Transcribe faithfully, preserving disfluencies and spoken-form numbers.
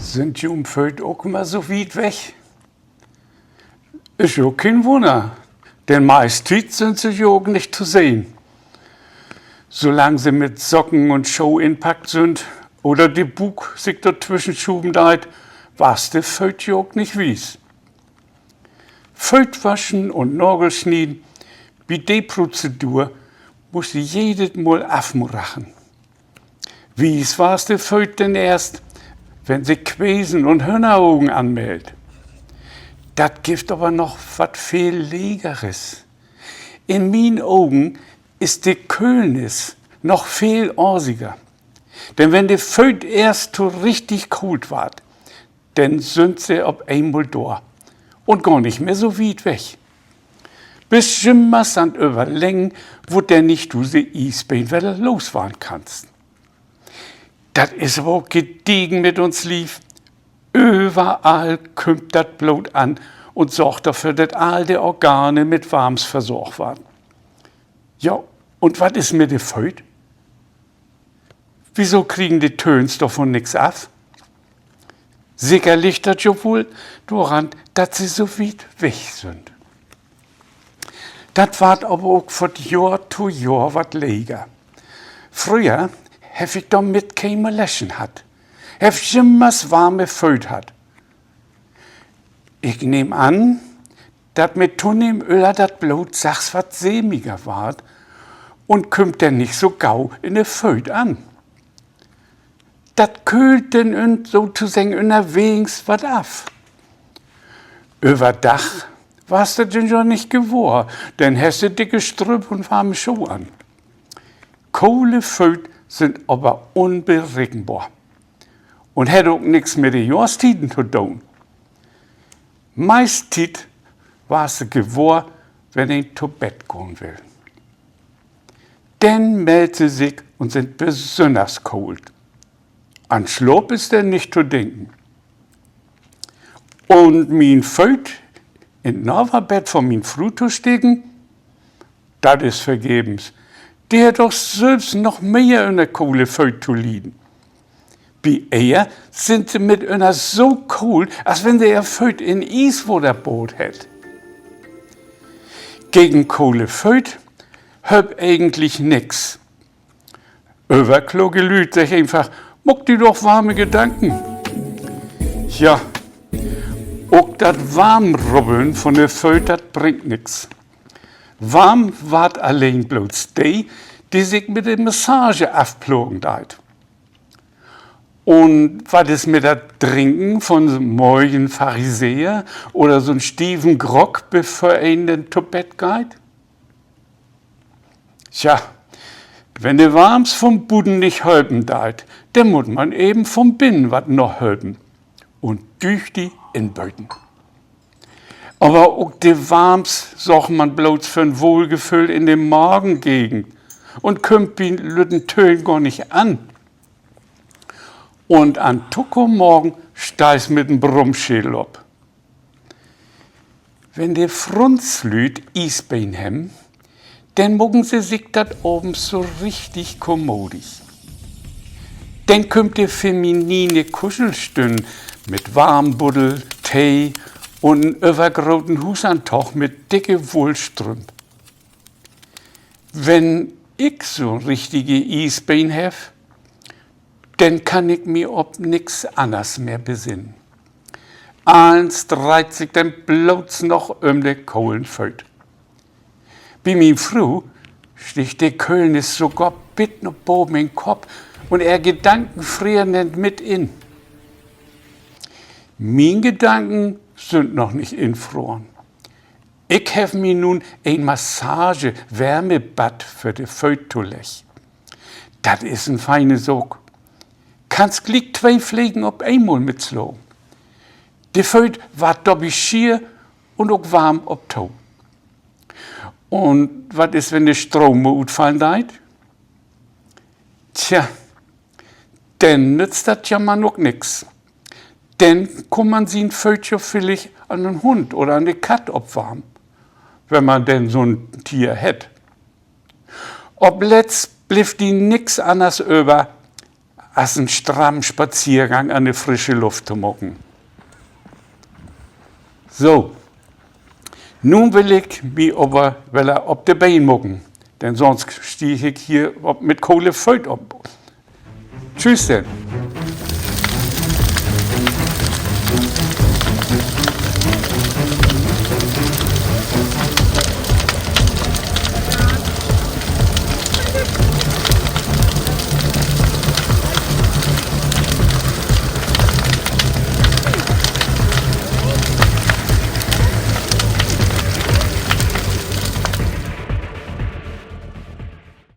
Sünd jüm Fööt ok jümmer so wiet weg? Is jo keen Wunner, denn meist Tiet sünd se jo ok nich to sehn. Solang se mit Socken un Schoh inpackt sünd oder de Buuk sik dortwüschen schuven deit, warrt de Fööt jo ok nich wies. Fööt waschen un Nagel snieden, bi de Prozedur musst du jedet Mal afmrachen. Wies warrst de Fööt denn eerst, wenn sik Quesen un Hünnerogen anmellt. Dat gifft aver noch wat veel Legeres. In mien Ogen is de Köhlnis noch veel aasiger. Denn wenn de Fööt eerst to richtig koolt warrt, denn sünd se op eenmal dor un gor nich mehr so wiet weg. Büst jümmers an't Överleggen, wo denn nich du de Iesbeen wedder loswarrn kannst. Dat is aver ok gediegen mit uns Lief. Överall kümmt dat Bloot an un sorgt dorför, dat all de Organe mit Warms versorgt warrt. Ja, un wat is mit de Fööt? Wieso kriegen de Töns dorvun nix af? Seker liggt dat jo woll doran, dat se so wiet weg sünd. Dat warrt aver ok vun Johr to Johr wat leger. Fröher heff ik dormit keen Maleschen hatt, heff jümmers warme Fööt hatt. Ik nehm an, dat mit tonehmen Öller dat Bloot sachs wat sämiger warrt un kümmt denn nich so gau in de Fööt an. Dat köhlt denn un sotoseggen ünnerwegens wat af. Över Dag warrst du dat denn jo nich gewohr, denn hest du dicke Strümp un warme Schoh an. Kole Fööt sünd aver unberekenbor un hett ok nix mit de Johrstieden to doon. Meist Tiet warrst du gewohr, wenn een to Bett gahn will. Denn mellt se sik un sünd besünners koolt. An Slaap is denn nich to denken. Un mien Fööt in't Naverbett vun mien Fru to steken, dat is vergevens. De hett doch sülvst noch mehr ünner kole Fööt to lieden. Bi ehr sünd se mitünner so koolt, as wenn se ehr Fööt in Ieswater baadt hett. Gegen kole Fööt helpt egentlich nix. Överkloke Lüüd seggt eenfach: Maak di doch warme Gedanken. Ja, ok dat Warmrubbeln vun de Fööt, dat bringt nix. Warm warrt alleen blots de, de sik mit de Massage afplagen deit. Un wat is mit dat Drinken vun so'n moigen Pharisäer oder so'n stieven Grog, bevör een denn to Bett geiht? Tja, wenn de Warms vun buten nich helpen deit, denn mutt man even vun binnen wat nahelpen un düchtig inböten. Aver ok de Warms sorgt man blots för 'n Wohlgeföhl in de Magengegend un kümmt bi'n lütten Töön gor nich an. Un an'n tokamen Morgen steihst mit en Brummschädel op. Wenn de Fruunslüüd Iesbeen hebben, denn maken se sik dat avends so richtig kommodig. Denn kümmt de feminine Kuschelstünn mit Warmbuddel, Tee un en övergroten Huusantog mit dicke Wullstrümp. Wenn ik so'n richtige Iesbeen heff, denn kann ik mi op nix anners mehr besinnen. Allens dreiht sik denn blots noch üm de kolen Fööt. Bi mien Fru stiggt de Köhlnis sogor bit na baven in'n Kopp un ehr Gedanken freert denn mit in. Mien Gedanken sünd noch nich infroren. Ik heff mi nu en Massage-Wärmebad för de Fööt toleggt. Dat is en feine Saak. Kannst gliek twee Flegen op eenmal mitslagen. De Fööt warrt dorbi schier un ok warm op to. Un wat is, wenn de Stroom utfallen deit? Tja, denn nützt dat Jammern ok nix. Denn kann man sien Fööt jo villicht an en Hund oder an de Katt opwarmen, wenn man denn so'n Dier hett. Op't Letzt blifft di nix anners över, as en stramm Spaziergang an de frische Luft to maken. So, nu will ik mi aver wedder op de Been maken, denn sonst stieg ik hier op, mit kole Fööt op. Tschüüs denn.